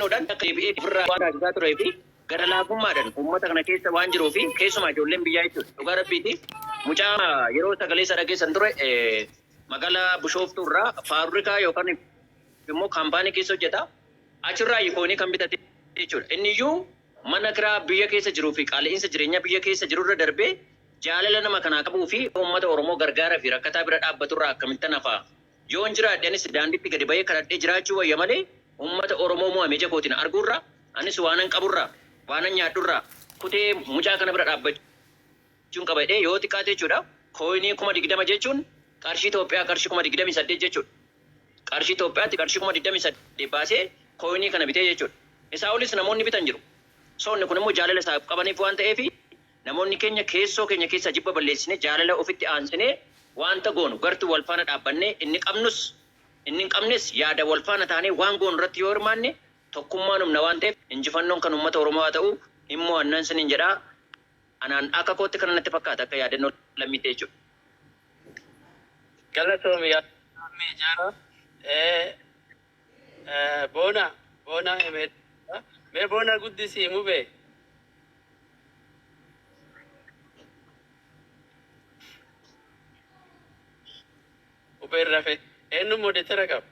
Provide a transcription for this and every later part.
kennuudhaan akka deebi'ee ofirraa waan taasisaa turee fi gara laafummaadhaan uummata kana keessa waan jiruu fi keessumaa ijoolleen biyyaa jechuudha. Dhugaa rabbiiti mucaa yeroo sagalee isaa dhageessan ture magaalaa Bushooftuu irraa faabirikaa yookaan immoo kaampaanii keessa hojjeta. Achirraa coinii kan bitate jechuudha. Inni iyyuu mana kiraa biyya keessa jiruu fi qaala'iinsa jireenyaa biyya keessa jirurra darbee jaalala nama kanaa qabuu fi uummata Oromoo gargaara fi rakkataa bira dhaabbaturraa akkamittan hafaa. Yoon jiraadhe anis daandiitti gadi bahee kadhadhee jiraachuu wayya malee uummata Oromoo mo'ame ija kootiin arguurra anis waanan qaburraa waanan nyaadhurraa kutee mucaa kana bira dhaabbachuun qaba jedhee yoo xiqqaate jechuudha. Coinii 20,000 jechuun qarshii Itoophiyaa qarshii 28,000 jechuudha. Qarshii Itoophiyaatti qarshii 28,000 baasee coinii kana bitee jechuudha. Isaa olis namoonni bitan jiru. Soonni kun immoo jaalala isaaf qabaniif waan ta'eef namoonni keenya keessoo keenya keessaa jibba balleessinee jaalala ofitti aansinee wanta goonu gartuu wal faana dhaabbannee inni qabnus inni hin qabnes yaada wal faana taanee waan goonu irratti yoo hirmaanne tokkummaan humna waan ta'eef injifannoon kan uummata Oromoo haa ta'u hin mo'annan sinin jedhaa. Anaan akka kootti kana natti fakkaata akka yaadannoo lammiitti jechuudha. Galatoomi yaadannoo ijaaraa. Boona boona mee boona guddisii mubee. Mubeen rafe. Eenyu moderator qaba?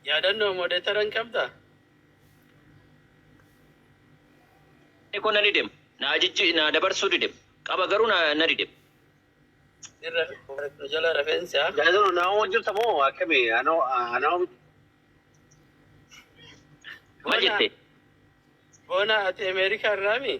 Yaadannoo moderator hin qabdaa? Koo na didem naa jijji naa dabarsuu didem qaba garuu na didem. Irra nu jala rafeensi haa. Yaadannoo nama jirta moo akkami? Anoo anoo Maal jette? Boona ati Ameerikaa irraami?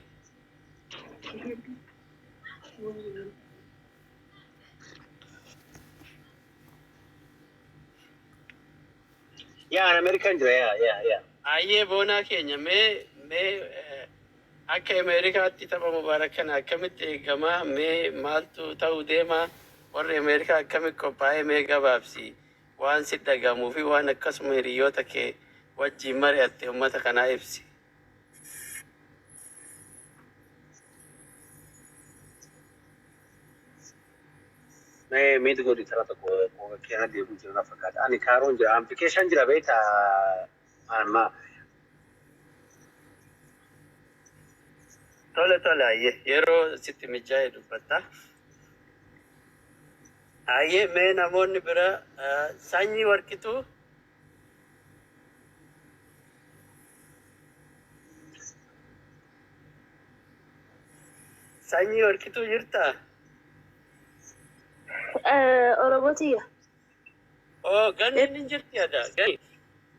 Yaa an Ameerikaan jira yaa yaa yaa. Ayyee boonaa keenya mee mee akka Ameerikaatti tapha Mubaarak kana akkamitti eegamaa mee maaltu ta'uu deema warri Ameerikaa akkamitti qophaa'ee mee gabaabsi waan si dhagahamuu fi waan akkasuma hiriyoota kee wajjin mari'atte uummata kanaa ibsi. Mee meeti godhi tara tokko keena deemu jira na fakkaata. Ani kaaroon jira. Application jira beektaa amma. Tole tole ayyee yeroo sitti mijaa'e dubbatta. Ayyee mee namoonni bira sanyii warqituu sanyii warqituu jirtaa? Oromoo tiyya. Oo ganni ni jirti ada. Ganni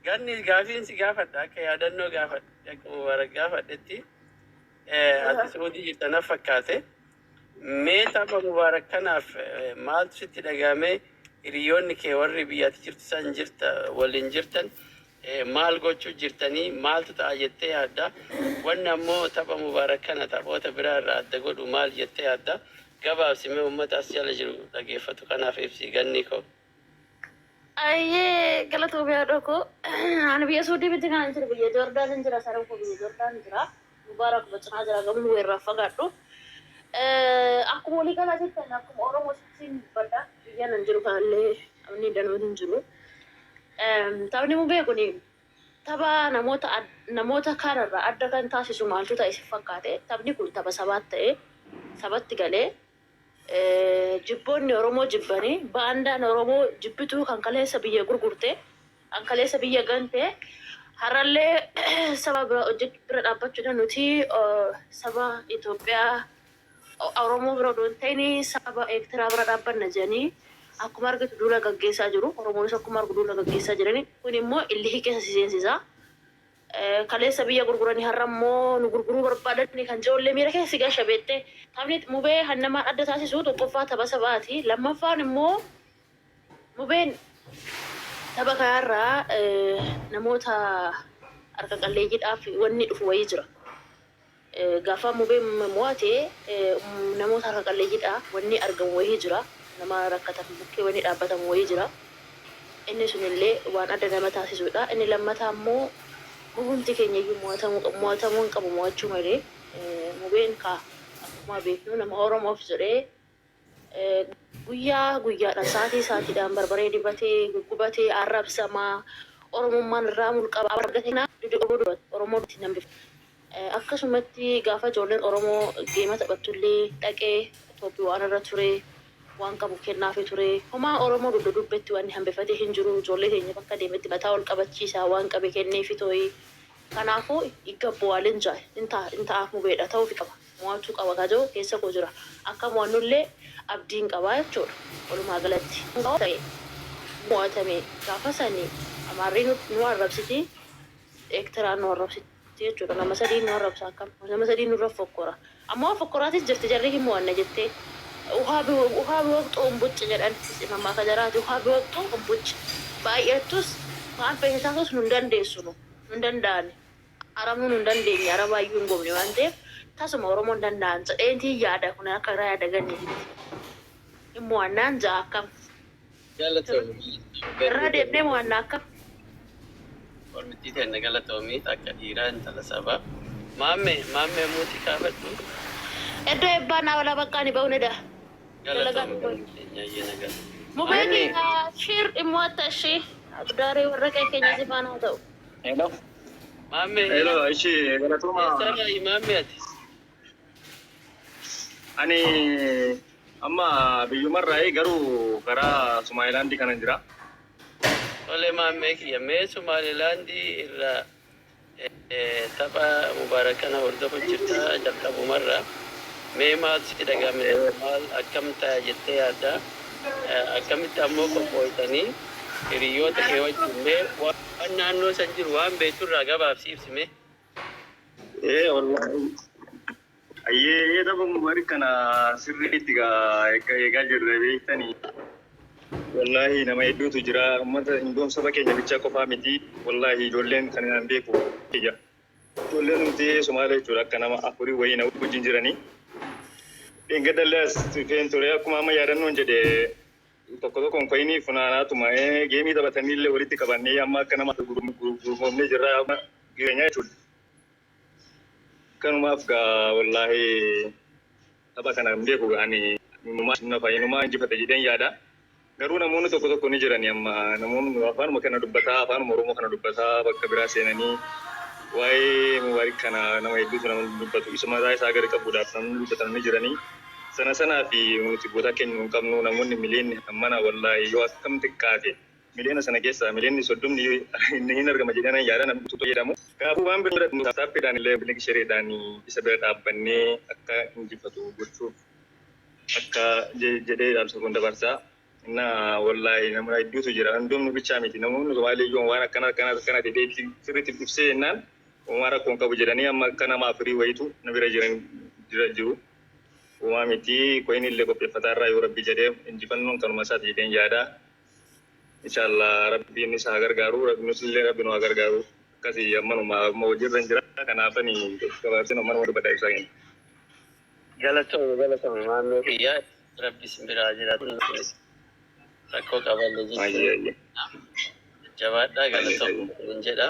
ganni gaafiin si gaafadha akka yaadannoo gaafadhe akka Mubaarak gaafadhetti ati Suudii jirta na fakkaate. Mee tapha Mubaarak kanaaf maaltu sitti dhagahame hiriyoonni kee warri biyya ati jirtu san jirta waliin jirtan maal gochuu jirtanii maaltu ta'a jettee yaadda? Wanni ammoo tapha Mubaarak kana taphoota biraa irraa adda godhu maal jettee yaadda? Gabaabsi mee uummata as jala jiru dhageeffatu kanaaf ibsi ganni koo. Ayyee galatoomi haadha koo. Ani biyya Suudii miti kan jiru biyya Joordaan hin jira sareen koo biyya Joordaan jira. Mubaarak cinaa jira garuu nu irraa fagaadhu. Akkuma walii galaa jettan akkuma Oromoo sittiin dubbadha. Biyya nan jiru kanallee namni danuun hin jiru. Taphni mubee kuni tapha namoota namoota kaanirraa adda kan taasisu maaltu ta'e si fakkaate taphni kun tapha sabaat ta'e sabatti galee jibboonni Oromoo jibbanii baandaan Oromoo jibbituu kan kaleessa biyya gurgurte kan kaleessa biyya gante har'allee saba bira hojjechuu bira dhaabbachuudhaan nuti saba Itoophiyaa Oromoo bira odoo hin ta'in saba Eertiraa bira dhaabbanna jedhanii akkuma argitu duula gaggeessaa jiru. Oromoonis akkuma argu duula gaggeessaa jirani. Kun immoo illihii keessa si seensisa. Kaleessa biyya gurguranii har'a immoo nu gurguruu barbaadanii kan jedhullee miira keessa si gasha beektee. Taphni mubee kan namaan adda taasisu tokkoffaa tapha sabaati. Lammaffaan immoo mubeen tapha kanarraa namoota harka qalleeyyiidhaaf wanni dhufu wayii jira. Gaafa mubeen mo'ate namoota harka qalleeyyiidha wanni argamu wayii jira. Nama rakkatan bukkee wanni dhaabbatamu wayii jira. Inni sunillee waan adda nama taasisudha. Inni lammataa immoo mubumti keenya iyyuu mo'atamuu mo'atamuu hin qabu mo'achuu malee mubeen kaa akkuma beeknu nama Oromoof jedhee Guyyaa guyyaadhaan sa'aatii sa'aatiidhaan barbaree dibatee guggubatee arrabsamaa Oromummaan irraa mulqaba argate Oromoo itti nambifa. Akkasumatti gaafa ijoolleen Oromoo geema taphattullee dhaqee Toophii waan irra ture waan qabu kennaafii ture. Homaa Oromoo dugda dubbetti wanni hambifatee hin jiru. Ijoollee teenya bakka deemetti mataa ol qabachiisa waan qabe kenneefi tooyi. Kanaafuu ይገባዋል እንጃ in ta'aaf mubeedha ta'uufi qaba. Mo'achuu qaba ka jedhu keessa koo jira. Akka mo'annullee abdiin qaba jechuudha. Walumaa galatti. Mo'atame gaafa sani Amaarri nu arrabsiti, Eertiraan nu arrabsiti jechuudha. Nama sadii nu arrabsa akkam nama sadii nurra fokkora. Ammoo fokkoraatis jirti jarri hin mo'anne jettee. ውሃ ቢወቅጡ እምቦጭ jedhan mammaaka jaraati. ውሃ ቢወቅጡ እምቦጭ baay'attus waan feete taatus nu hin dandeessu nu hin danda'ani. Arabnu nu hin dandeenye arabaayyuu hin goone waan ta'eef tasuma Oromoo hin danda'an jedheentii yaada kun akka irraa yaada ganneetitti. Hin mo'annaan ja'a akkam. Galatoomi. Irraa deemnee mo'annaa akkam. Ormittii teenna galatoomii akka dhiiraa intala sabaa. Maammee maammee muutii kaafadhu. Iddoo eebbaa naa balaa baqqaa ni ba'uunidha. Galatoomi galatoomii ayyaana gala. Mubee keenya shiir dhimmoota ishee abdaaree warra keenya si faana haa ta'u. Hello. Maammee. Hello, ishi galatuma. Eessarraa maammee ati? Ani amma biyyumarraa garuu karaa Sumaalilaandii kanan jira. Tole maammee kiyya mee Sumaalilaandii irraa tapha Mubaarak kana hordofu jirta jalqabumarraa. Mee maaltu sitti dhagahame? Maal akkam ta'a jettee yaadda? Akkamitti ammoo qophooytanii hiriyoota kee wajjin mee waan naannoo san jiru waan beekturraa gabaabsi ibsime. Ee wallahi. Ayyee tapha Mubaarak kana sirriitti eegaa jirra beektanii. Wallahi nama hedduutu jira. Uummata hindoom saba keenya bichaa qofaa miti. Wallahi ijoolleen kan hin beeku. Ijoolleen nuti Sumaalee jechuudha akka nama afurii wayii na wajjin jiranii. Dheengadallee as dhufeen ture akkuma amma yaadannoon jedhe tokko tokkoon coinii funaanaatuma gameii taphatanii illee walitti qabannee amma akka nama gurgurmoofnee jirra amma jireenyaa jechuudha. Kanumaaf gaa wallaahi tapha kana hin beeku ani inumaa injifate jedheen yaada. Garuu namoonni tokko tokko ni jirani amma namoonni afaanuma kana dubbataa afaanuma Oromoo kana dubbataa bakka biraa seenanii waa'ee Mubaarik kana nama hedduutu nama dubbatu isa mataa isaa gadi qabuudhaaf namni dubbatan ni jiranii. Sana sanaa fi nuti goota keenya hin qabnu namoonni miliyoonni hammana wallaahi yoo akkam xiqqaate miliyoona sana keessaa miliyoonni 30 inni hin argama jedhanii yaada namni tutu jedhamu. Kanaafuu waan bira taappiidhaan illee bilik shireedhaan isa bira dhaabbannee akka injifatu gochuuf akka jedhee dhaamsa kun dabarsaa. Innaa wallaahi nama hedduutu jira. Hundumnu bichaa miti. Namoonni Somaalee iyyuu waan akkana akkana akkana jedhee sirriitti ibsee jennaan uumaa rakkoon qabu jedhanii amma akka nama afurii wayitu na bira jiran jira jiru. Uumaa miti coin illee qopheeffataa irraa yoo rabbi jedhee injifannoon kanuma isaati jedheen yaada. Inshallah rabbiin isa haa gargaaru nus illee rabbi nu haa gargaaru. Akkasii ammanuma amma hojiirra hin jira. Kanaafani gabaabsina ammanuma dubbadhaa ibsaa kenna. Galatoomi galatoomi maammee kiyyaa rabbi isin biraa jiraatu rakkoo qaballe Ayyee jechuudha. ayyee. Jabaadhaa Ayyee galatoomi ayyee. hin jedha.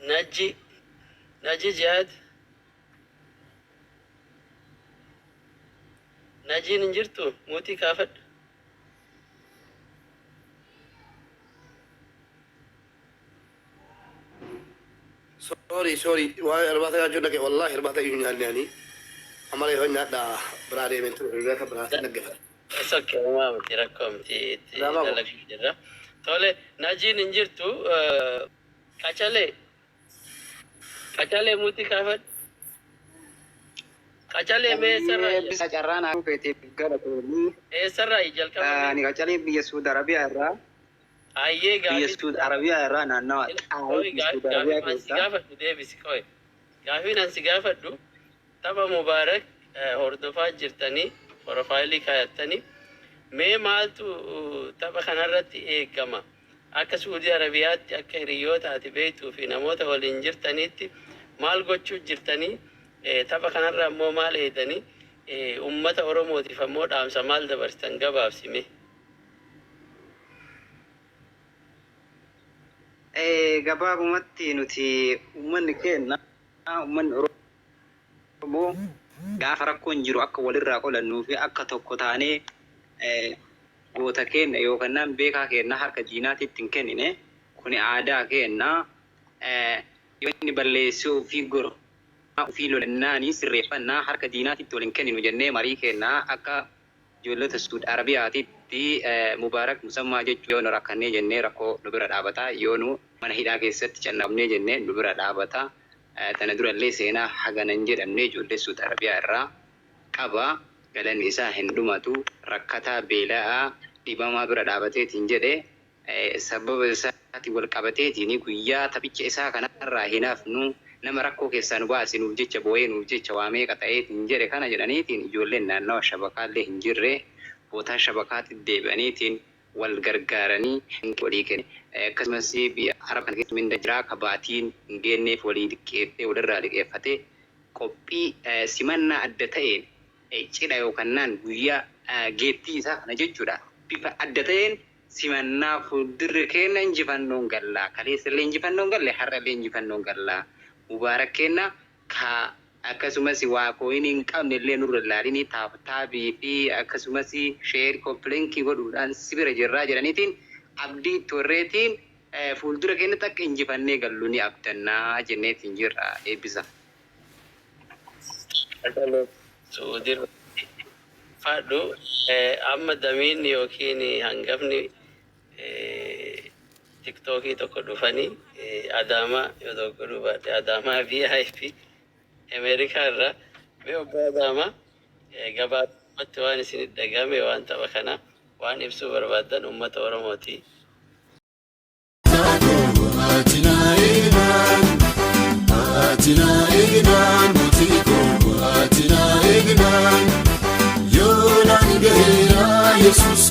Naji Naji Jihaad Najiin hin jirtu muutii kaafadhu. Sorry, sorry. Waan irbaata nyaachuu dhaqe wallahi irbaata iyyuu nyaanne ani. Amala yoo nyaadhaa biraa deemeen ture hiriyaa kan biraatti dhaggeeffate. It's okay, homaa miti rakkoo miti itti Nama ko. dalaguu jirra. Tole, Najiin hin jirtu qacalee qacalee muutii kaafadhu. Qacalee mee eessarraa Eebbisa carraa naa feeteef galatoomii. eessarraa jalqaba mee? Ani qacalee biyya Suudi Arabiyaa irraa Ayyee biyya gaafii Suudi Arabiyaa irraa naannawa qoy Xaayif Suudi gaafii Arabiyaa an si keessaa. gaafadhu deebisi qoy. Gaafiin an si gaafadhu tapha Mubaarak hordofaa jirtanii profileii kaayattanii mee maaltu tapha kanarratti eegama? Akka Suudi Arabiyaatti akka hiriyoota ati beektuu fi namoota waliin jirtaniitti maal gochuu jirtanii tapha kanarra ammoo maal eegdanii ummata Oromootiif ammoo dhaamsa maal dabarsitan gabaabsime. Gabaabumatti nuti uummanni keenya uummanni Oromoo Gaafa rakkoon jiru akka walirraa qolannuu fi akka tokko taanee goota keenna yookaan beekaa keenna harka diinaatitti hin kennine. Kuni aadaa keenna. Yoo inni balleessuu ofii gor ofii lolannaanii sirreeffannaa, harka diinaatitti wal hin kenninu jennee marii keenna akka ijoollota Suud Arabiyaatitti. Mubaarak Musammaa jechuu yoo nu rakkannee jennee rakkoo nu bira dhaabata, yoo nu mana hidhaa keessatti cannaqamnee jennee nu bira dhaabata. Tana durallee seenaa hagana hin jedhamne ijoollee Suud Arabiyaa irraa qaba. Galanni isaa hin dhumatu. Rakkataa, beela'aa, dhibamaa bira dhaabateetiin jedhe. Sababa isaatiin wal qabateetiin guyyaa taphicha isaa kanarraa hin hafnu, nama rakkoo keessaa nu baase, nuuf jecha boo'ee, nuuf jecha waa meeqa ta'eetiin jedhe kana jedhaniitiin ijoolleen naannawa shabakaallee hin jirre bootaa shabakaatti deebi'aniitiin wal gargaaranii walii kenne. Akkasumas biyya Arab kana keessa minda jiraa ka baatiin hin geenneef walii liqeeffee, walirraa liqeeffatee qophii simannaa adda ta'een cidha yookaan guyyaa geettii isaa kana jechuudha, bifa adda ta'een simannaa. Fuuldurri keenya injifannoon gallaa, kaleessa illee injifannoon galle, har'a illee injifannoon gallaa. Mubaarak kenna ka akkasumas waa coinii hin qabne illee nurra ilaalinii tap tapii fi akkasumas share, copy linkii godhuudhaan si bira jirraa jedhaniitiin abdii itti warreetiin fuuldura keenyatti akka injifannee gallu ni abdannaa jenneetiin jirra. Eebbisa. Suudii fadhu amma damiin yookiin hangafni TikTokii tokko dhufanii Adaamaa yoo tokko baadhe Adaamaa VIP Ameerikaa irraa. Mee obbo Adaamaa, gabaabumatti waan isin dhagahame, waan tapha kana waan ibsuu barbaaddan uummata Oromooti. Ati na eegnaan, ati na eegnaan, mootii koo, ati na eegnaan, yoonaan gaheera Yesuus.